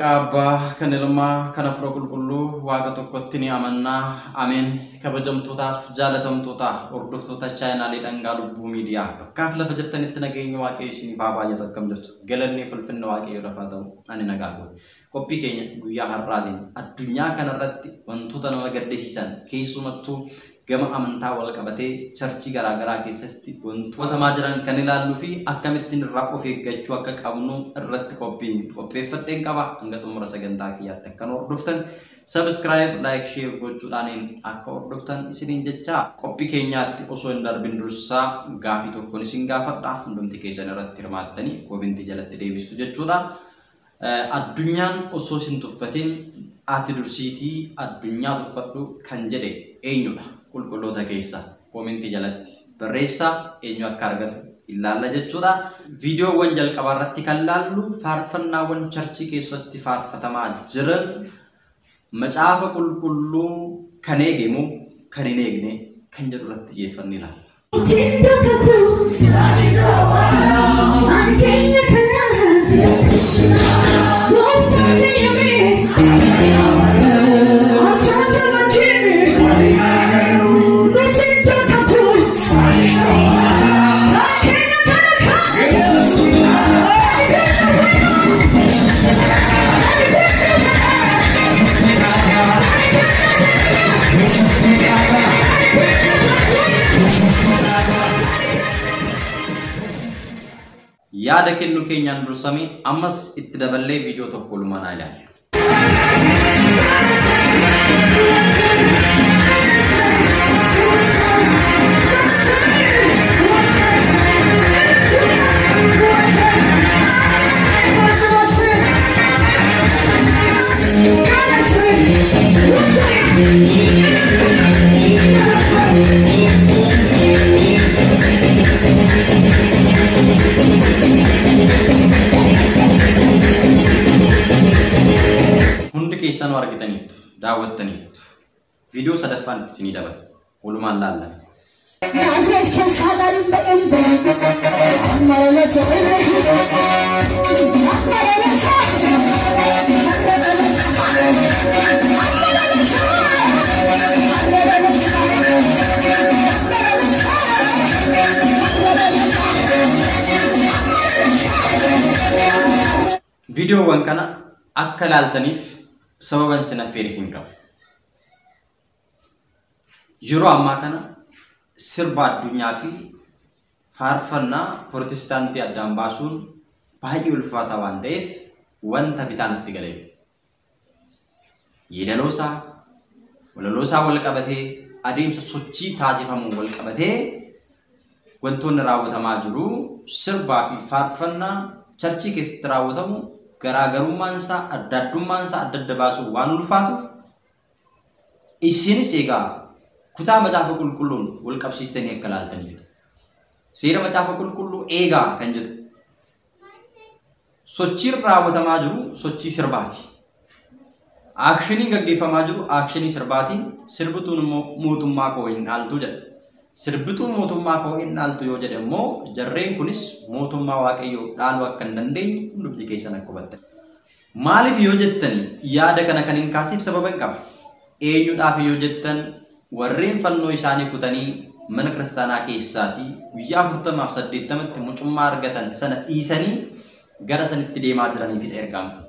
Maqaa Abbaa kan Ilmaa kan Hafuura Qulqulluu Waaqa tokkotti ni amannaa. Ameen. Kabajamtootaaf jaalatamtoota hordoftoota chaayinaalee Dhangaa Lubbuu Miidiyaa bakkaaf lafa jirtanitti nageenya Waaqayyo isiniif haa baay'atu. Akkam jirtu? Galanni ulfinni Waaqayyo lafaa ta'u. Ani nagaa goone. Qophii keenya guyyaa har'aatiin addunyaa kanarratti wantoota nama gaddisiisan keessumattuu gama amantaa wal qabatee charchii garaagaraa keessatti wantoota jiran kan ilaalluu fi akkamittiin irraa of eeggachuu akka qabnu irratti qophiin qopheeffadheen qaba. Hanga xumura sagantaa kiyyaatti akkan hordoftan subscribe, like, share gochuudhaan akka hordoftan isiniin jecha qophii keenyaatti osoo hin darbin dursaa gaafii tokkoon isin gaafadha. Hundumti keessan irratti hirmaattanii koomentii jalatti deebistu jechuudha. Addunyaan osoo isin tuffatin ati dursiitii addunyaa tuffadhu kan jedhe eenyudha? Qulqulloota keessa koomentii jalatti barreessaa, eenyu akka argatu ilaalla jechuudha. Viidiyoowwan jalqabaa irratti kan laallu faarfannaawwan charchii keessatti faarfatamaa jiran macaafa qulqulluu kan eege moo kan hin eegne kan jedhu irratti xiyyeeffannee ilaalla. Yaada kennu keenyaan dursamee ammas itti daballee viidiyoo tokko lumanaa ilaalla. Hundi keessanuu argitaniittu, daawwattaniittu. Viidiyoo sadaffaan itti isinii dabala. Walumaan laallame. Viidiyoowwan kana akka ilaaltaniif sababan isin affeeriif hin qabu. Yeroo ammaa kana sirba addunyaa fi faarfannaa pirootestaantii addaan baasuun baay'ee ulfaataa waan ta'eef wanta bitaan itti galeef. Yeedaloo isaa, walaloo isaa wal qabatee, adeemsa sochii taasifamu wal qabatee wantoonni raawwatamaa jiru sirbaa fi faarfannaa charchii keessatti raawwatamu garaagarummaan isaa adda addummaan isaa adda adda baasuun waan ulfaatuuf isinis egaa kutaa macaafa qulqulluun wal qabsiistanii akka ilaaltaniif. Seera macaafa qulqulluu eegaa kan jedhu sochiin raawwatamaa jiru sochii sirbaati. Aakshiniin gaggeeffamaa jiru aakshinii sirbaatiin, sirbituun immoo mootummaa koo hin dhaaltu jedha. Sirbituun mootummaa koo hin dhaaltu yoo jedhe immoo jarreen kunis mootummaa Waaqayyoo dhaaluu akka hin dandeenye hundumti keessan akka hubattan. Maaliif yoo jettani yaada kana kan hin kaasiif sababa hin qaba. Eenyudhaaf yoo jettan warreen fannoo isaanii kutanii mana kiristaanaa keessaatii guyyaa 40 80tti mucummaa argatan sana dhiisanii gara sanitti deemaa jiraniifidha ergaan kun.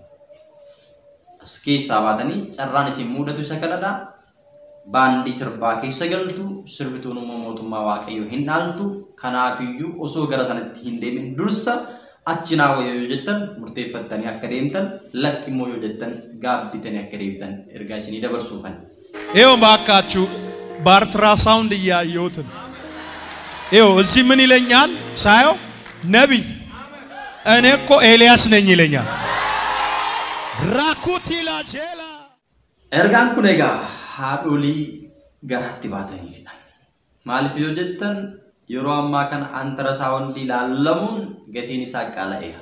As keessaa baatanii carraan isin mudatu isa kanadha. Baandii sirbaa keessa galtu, sirbituun immoo mootummaa Waaqayyoo hin dhaaltu. Kanaafiyyuu osoo gara sanatti hin deemin dursa achi naa wayya yoo jettan murteeffattanii akka deemtan, lakki immoo yoo jettan gaabbitanii akka deemtan ergaa isinii dabarsuufan. ይኸው እባካችሁ በአልትራሳውንድ እያየሁት ነው። ይኸው እዚህ ምን ይለኛል ሳየው፣ ነቢይ እኔ እኮ ኤልያስ ነኝ ይለኛል። ራኩቲላ ጄላ Ergaan kun egaa haadholii garaatti baataniifidha. Maaliif yoo jettan yeroo ammaa kana antrasaawundii ilaallamuun gatiin isaa qaala'eera.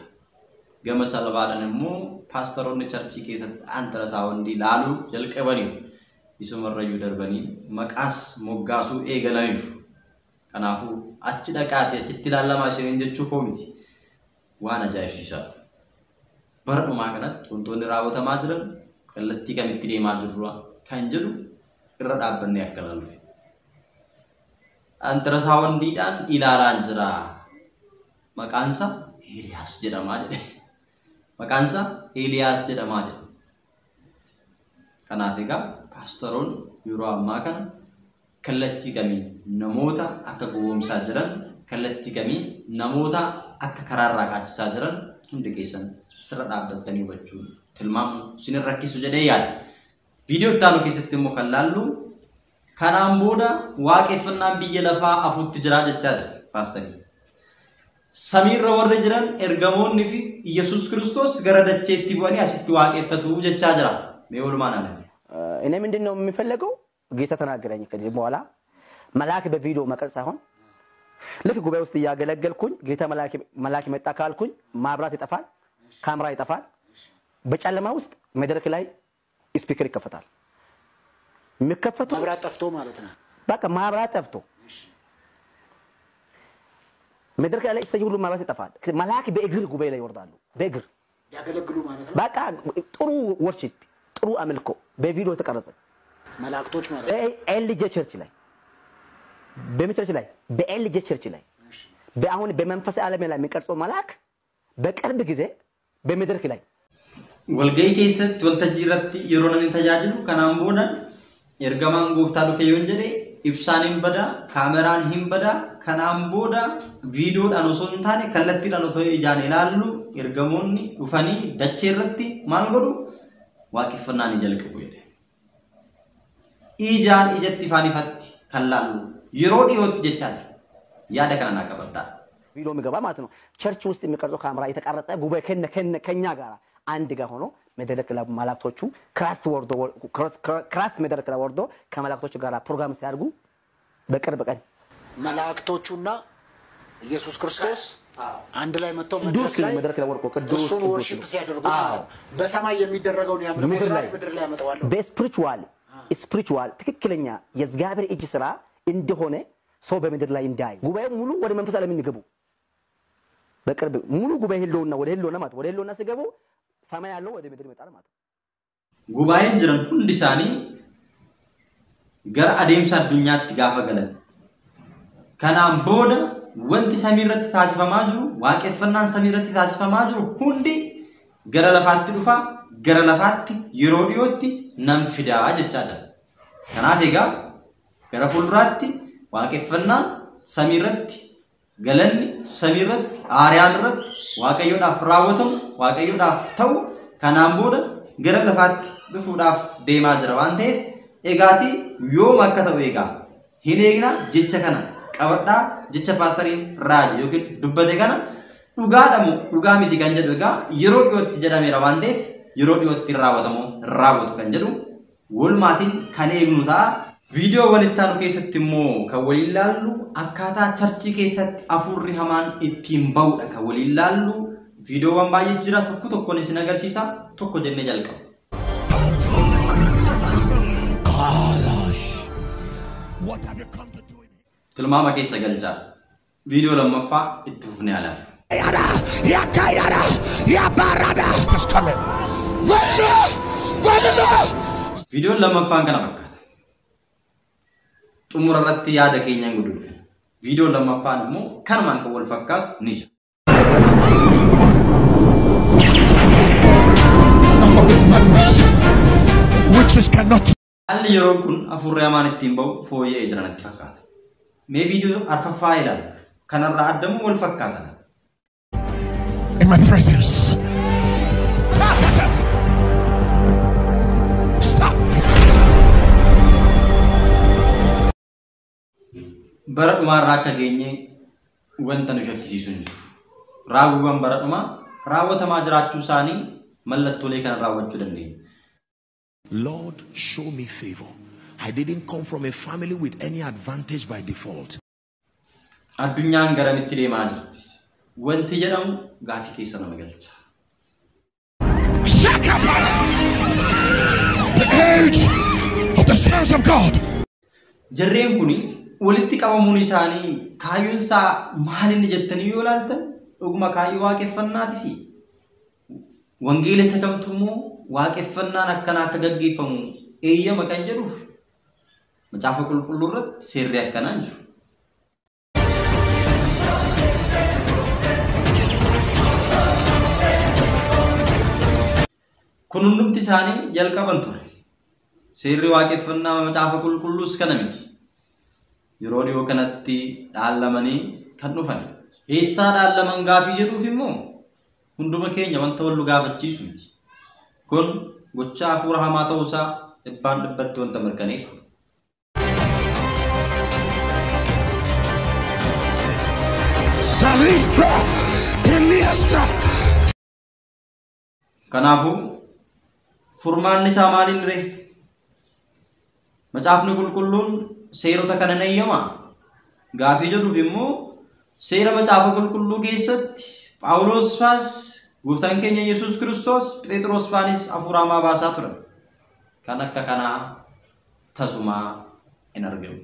Gama salphaadhaan immoo paastaroonni charchii keessatti antrasaawundii ilaaluu jalqabaniiru. Isumarrayyuu darbanii maqaas moggaasuu eegalaniiru. Kanaafuu achi dhaqaatii achitti ilaalamaa isheen jechuu koo miti. Waan ajaa'ibsiisaadha. Bara dhumaa kanatti wantoonni raawwatamaa jiran kallattii kamitti deemaa jirru kan jedhu irra dhaabbannee akka ilaalluuf. Antiraasaawundiidhaan ilaalaan jira. Maqaan isaa Eeliyaas jedhamaa jedhe. Maqaan isaa Eeliyaas jedhamaa jedhe. Kanaaf egaa paastaroon yeroo ammaa kana kallattii kamii namoota akka gowwoomsaa jiran, kallattii kamii namoota akka karaarraa qaachisaa jiran hundi keessan sirra dhaabbattanii hubachuu tilmaamu isin rakkisu jedhee yaada. Viidiyoo itti aanu keessatti immoo kan laallu kanaan booda waaqeffannaan biyya lafaa afuutti jira jechaa jira paastarii. Samiirra warri jiran ergamoonni fi Iyyasuus Kiristoos gara dacheetti bu'anii asitti waaqeffatu jechaa jira. Mee walumaan ilaalaa. እኔ ምንድን ነው የሚፈለገው? ጌታ ተናገረኝ። ከዚህ በኋላ መልአክ በቪዲዮ መቅረጽ ሳይሆን ልክ ጉባኤ ውስጥ እያገለገልኩኝ ጌታ መልአክ መጣ ካልኩኝ ማብራት ይጠፋል፣ ካሜራ ይጠፋል። በጨለማ ውስጥ መድረክ ላይ ስፒከር ይከፈታል። የሚከፈተው መብራት ጠፍቶ ማለት ነው። በቃ ማብራት ጠፍቶ መድረክ ላይ stage ሁሉ ማብራት ይጠፋል። መልአክ በእግር ጉባኤ ላይ ይወርዳሉ። በእግር ያገለግሉ ማለት ነው። በቃ ጥሩ worship፣ ጥሩ አምልኮ በቪዲዮ ተቀረጸ። መላእክቶች ማለት ነው። በኤልጄ church ላይ በምን church ላይ በኤልጄ church ላይ በአሁን በመንፈሳዊ ዓለም ላይ የሚቀርጸው መልአክ በቅርብ ጊዜ በመድረክ ላይ Walgahii keessatti waltajjii irratti yeroo namni tajaajilu kanaan booda ergamaan gooftaa dhufe yoon jedhe ibsaan hin badaa, kaameraan hin badaa, kanaan booda viidiyoodhaan osoo hin taane kallattiidhaan osoo ijaan ilaallu ergamoonni dhufanii dachee irratti maal godhu waaqeffannaa ni jalqabu jedhe. Ijaan ijatti ifaan ifatti kan laallu yeroo dhiyootti jechaa jira. Yaada kana naa qabadhaa. ቪዲዮ የሚገባ ማለት ነው። church ውስጥ የሚቀርጸው ካሜራ የተቀረጸ ጉባኤ ከነ ከነ ከኛ ጋር አንድ ጋር ሆኖ መድረክ ላይ መላእክቶቹ Christ ወርዶ Christ መድረክ ላይ ወርዶ ከመላእክቶቹ ጋር ፕሮግራም ሲያደርጉ በቅርብ ቀን መላእክቶቹና ኢየሱስ ክርስቶስ አንድ ላይ መጥተው ቅዱስ መድረክ ላይ መድረክ ላይ ወርቆ ቅዱስ እሱን ቅዱስ worship ሲያደርጉ አዎ በሰማይ የሚደረገውን የአምልኮ ምድር ላይ ስርዓት ምድር ላይ ያመጣዋለሁ። በ spiritual ትክክለኛ የእግዚአብሔር እጅ ስራ እንደሆነ ሰው በምድር ላይ እንዳይ ጉባኤው ሙሉ ወደ መንፈስ ዓለም የሚገቡ በቅርብ ሙሉ ጉባኤ ህልውና ወደ ህልውና ማለት ወደ ህልውና ሲገቡ ሰማይ ያለው ወደ ምድር ይመጣል ማለት ነው። Gubaa'een jiran hundi isaanii gara adeemsa addunyaatti gaafa galan. Kanaan booda wanti samii irratti taasifamaa jiru, waaqeffannaan samii irratti taasifamaa jiru hundi gara lafaatti dhufa, gara lafaatti yeroo dhiyootti nan fidaa jechaa jira. Kanaaf egaa gara fuulduraatti waaqeffannaan samii irratti galanni samii irratti aariyaan irratti waaqayyoodhaaf raawwatamu, waaqayyoodhaaf ta'u kanaan booda gara lafaatti dhufuudhaaf deemaa jira waan ta'eef egaatii yoom akka ta'u egaa hin eegna jecha kana qabadhaa jecha paastariin raaje yookiin dubbate kana dhugaadha moo dhugaa miti kan jedhu egaa yeroo dhiyootti jedhameera waan ta'eef yeroo dhiyootti raawwatamu raawwatu kan jedhu walumaatiin kan eegnu ta'a. Viidiyoowwan itti aanu keessatti immoo kan waliin laallu akkaataa charchii keessatti hafuurri hamaan ittiin ba'udha kan waliin laallu. Viidiyoowwan baay'ee jira tokko tokkoon isin agarsiisa tokko jennee jalqaba. What have you come to do in Tilmaama keessa galchaa. Viidiyoo lammaffaa itti fufnee ilaalla. Yada, yakayada, yabarada. Just come in. Vela, vela. Viidiyoon lammaffaan kana fakkaata. Xumura irratti yaada keenyaan guduunfina. Viidiyoon lammaffaan immoo kanumaan kan wal fakkaatu ni jira. Enough of this madness. Witches cannot Haalli yeroo kun hafuurri hamaan ittiin ba'u fooyya'ee jira natti fakkaata. Mee viidiyoo arfaffaa ilaalu. Kanarraa addamuu wal fakkaata. in my presence. Ta, ta, ta. Stop. Bara dhumaarraa akka geenye wanta nu shakkisiisu hin jiru. Raawwiiwwan bara dhumaa raawwatamaa jiraachuu isaanii mallattoolee kana raawwachuu dandeenya. Lord, show me favor. I didn't come from a family with any advantage by default. Addunyaan garamitti deemaa jirti? Wanti jedhamu gaafii keessa nama galcha. Shakabara. The age of the sons of God. Jarreen kun walitti qabamuun isaanii kaayyoon isaa maal inni jettanii yoo ilaaltan dhuguma kaayyoo waaqeffannaatii fi Wangeela isa kamtu immoo waaqeffannaan akkanaa akka gaggeeffamu eeyyama kan jedhuuf macaafa qulqulluu irratti seerri akkanaa hin jiru. Kun hundumti isaanii jalqaban ture. Seerri waaqeffannaa macaafa qulqulluus kana miti. Yeroo dhiyoo kanatti dhaallamanii kan dhufan. Eessaa dhaallaman gaafii jedhuuf immoo hunduma keenya wanta wal nu gaafachiisu miti. Kun gocha hafuura hamaa ta'uusaa dhibbaan dhibbatti wanta mirkaneessu. Sarifra, Peniasa. Kanaafuu furmaanni isaa maaliin ree? Macaafni qulqulluun seerota kana ni eeyyamaa? Gaafii jedhuuf immoo seera macaafa qulqulluu keessatti Phaawulos faas gooftaan keenya Yesuus Kiristoos Phexros faanis hafuura hamaa baasaa turan. Kan akka kanaa tasumaa hin argamu.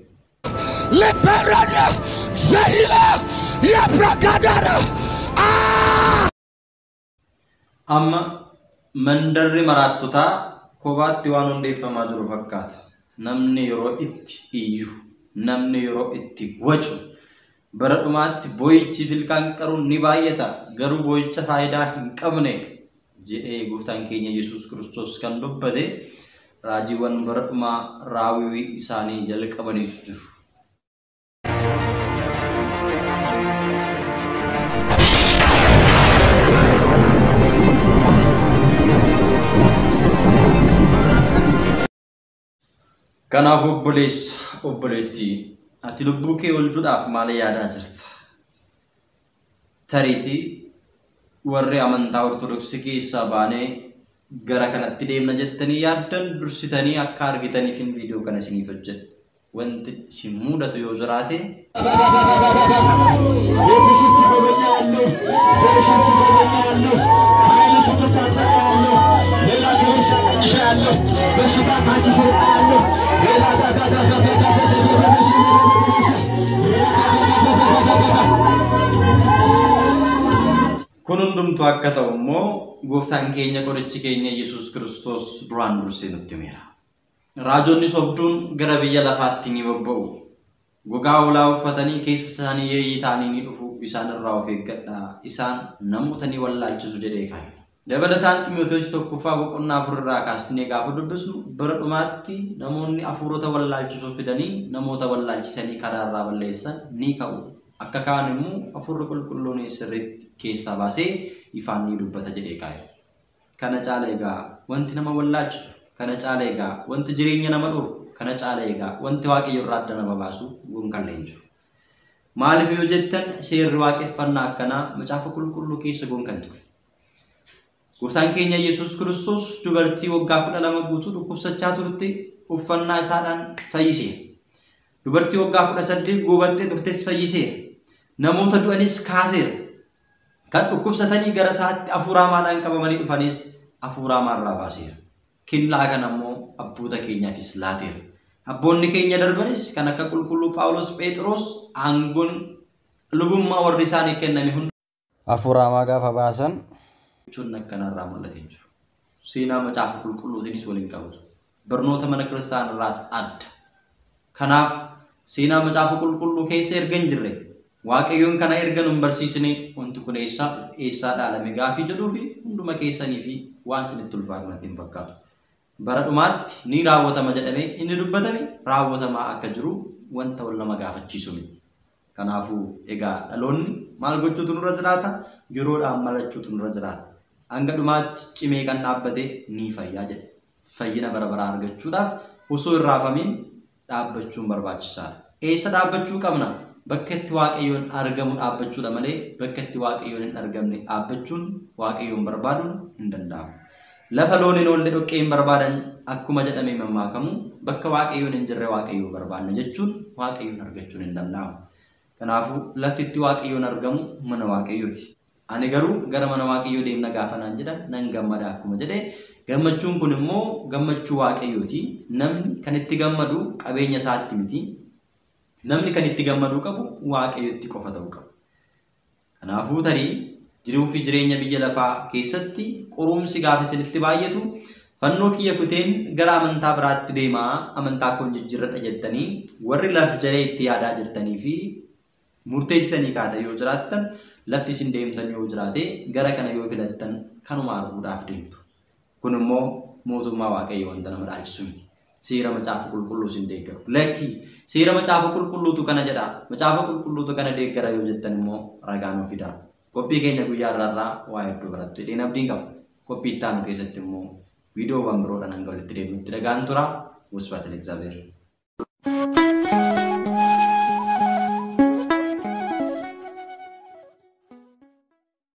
Leperania, Zehila, Yabragadara. Amma mandarri maraattotaa kophaatti waan hundeeffamaa jiru fakkaata. Namni yeroo itti iyyu, namni yeroo itti wacu, bara dhumaatti boo'ichi filkaan qaruun ni baay'ata, garuu boo'icha faayidaa hin qabne jedhee gooftaan keenya Yesuus Kiristoos kan dubbate raajiiwwan bara dhumaa raawwii isaanii jalqabaniitu jiru. Kanaaf obboleessa obboleettii ati lubbuu kee oolchuudhaaf maal yaadaa jirta? Tariitii warri amantaa Ortodoksii keessaa baanee gara kanatti deemna jettanii yaaddan dursitanii akka argitaniif hin viidiyoo kana isiniif hojjedhe. Wanti isin mudatu yoo jiraate kun hundumtuu akka ta'u immoo gooftaan keenya qorichi keenya Yesuus Kiristoos duraan dursee nutti himeera. Raajonni sobduun gara biyya lafaatti ni bobba'u. Gogaa hoolaa uffatanii keessa isaanii yeeyyii ta'anii ni dhufu. Isaan irraa of eeggadhaa. Isaan namoota ni wallaalchisu jedhee kaa'e. Dabalataan Ximootewoos tokkoffaa boqonnaa 4 irraa kaasnee gaafa dubbisnu bara dhumaatti namoonni hafuurota wallaalchisoo fidanii namoota wallaalchisanii karaa irraa balleessan ni ka'u. Akka kaan immoo hafuurri qulqulluun sirriitti keessaa baasee ifaan ni dubbata jedhee kaa'e. Kana caala egaa wanti nama wallaalchisu, kana caala egaa wanti jireenya nama dhorku, kana caala egaa wanti waaqayyo irraa adda nama baasu gonkallee hin jiru. Maaliif yoo jettan seerri waaqeffannaa akkanaa macaafa qulqulluu keessa gonkan ture. Gooftaan keenya Yesuus Kiristoos dubartii waggaa 12 guutuu dhukkubsachaa turte uffannaa isaadhaan fayyiseera. Dubartii waggaa 18 goobattee turtes fayyiseera. Namoota du'anis kaaseera. Kan dhukkubsatanii gara isaatti hafuura hamaadhaan qabamanii dhufanis hafuura hamaarraa baaseera. Kennaa kana immoo abboota keenyaafis laateera. Abboonni keenya darbanis kan akka qulqulluu Phaawulos Phexros aangoon lubummaa warri isaanii kenname hundi hafuura hamaa gaafa baasan jechuun akkanarraa mul'atee jiru. Seenaa macaafa qulqulluutiinis waliin qabatu. Barnoota mana kiristaanarraas adda. Kanaaf seenaa macaafa qulqulluu keessa erga hin jirre waaqayyoon kana erga nu hin barsiisne wanti kun eessaa dhufe eessaa dhaalame gaafii jedhuu fi hunduma keessanii fi waan isinitti ulfaatu natti hin fakkaatu. Bara dhumaatti ni raawwatama jedhamee inni dubbatame raawwatamaa akka jiru wanta wal nama gaafachiisu miti. Kanaafuu egaa dhaloonni maal gochuutu nurra jiraata? Yeroodhaan malachuutu nurra jiraata. Hanga dhumaatti cimee kan dhaabbate ni fayyaa jedhe. Fayyina bara baraa argachuudhaaf osoo hin raafamiin dhaabbachuun barbaachisaadha. Eessa dhaabbachuu qabna? Bakka itti waaqayyoon argamu dhaabbachuudha malee bakka itti waaqayyoon hin argamne dhaabbachuun waaqayyoon barbaaduun hin danda'amu. Lafa loon hin oolle dhoqqee hin barbaadan akkuma jedhamee mammaakamu bakka waaqayyoon hin jirre waaqayyoo barbaanna jechuun waaqayyoon argachuun hin danda'amu. Kanaafuu lafti itti waaqayyoon argamu mana waaqayyooti. Ani garuu gara mana waaqayyoo deemna gaafa naan jedhan nan gammada akkuma jedhe gammachuun kun immoo gammachuu waaqayyooti. Namni kan itti gammadu qabeenya isaatti miti. Namni kan itti gammaduu qabu waaqayyotti qofa ta'uu qaba. Kanaafuu tarii Jiruu fi jireenya biyya lafaa keessatti qorumsi gaafa isinitti baay'atu fannoo kiyya kuteen gara amantaa biraatti deemaa, amantaa koon jijjiirradha jettanii warri laf jalee itti yaadaa jirtanii fi murteessitanii kaatan yoo jiraattan, lafti isin deemtan yoo jiraate, gara kana yoo filattan kanuma arguudhaaf deemtu. Kun immoo mootummaa Waaqayyoo wanta nama dhaalchisu miti. Seera macaafa qulqulluu isin deeggaru. Lakki, seera macaafa qulqulluutu kana jedha. Macaafa qulqulluutu kana deeggara yoo jettan immoo ragaa nuu fidaa. Qophii keenya guyyaa har'aarraa waa hedduu barattu jedheen abdiin qaba. Qophii itti aanu keessatti immoo viidiyoowwan biroodhaan hanga walitti deebinutti nagaan tura. Wasbaat Egzaabeer.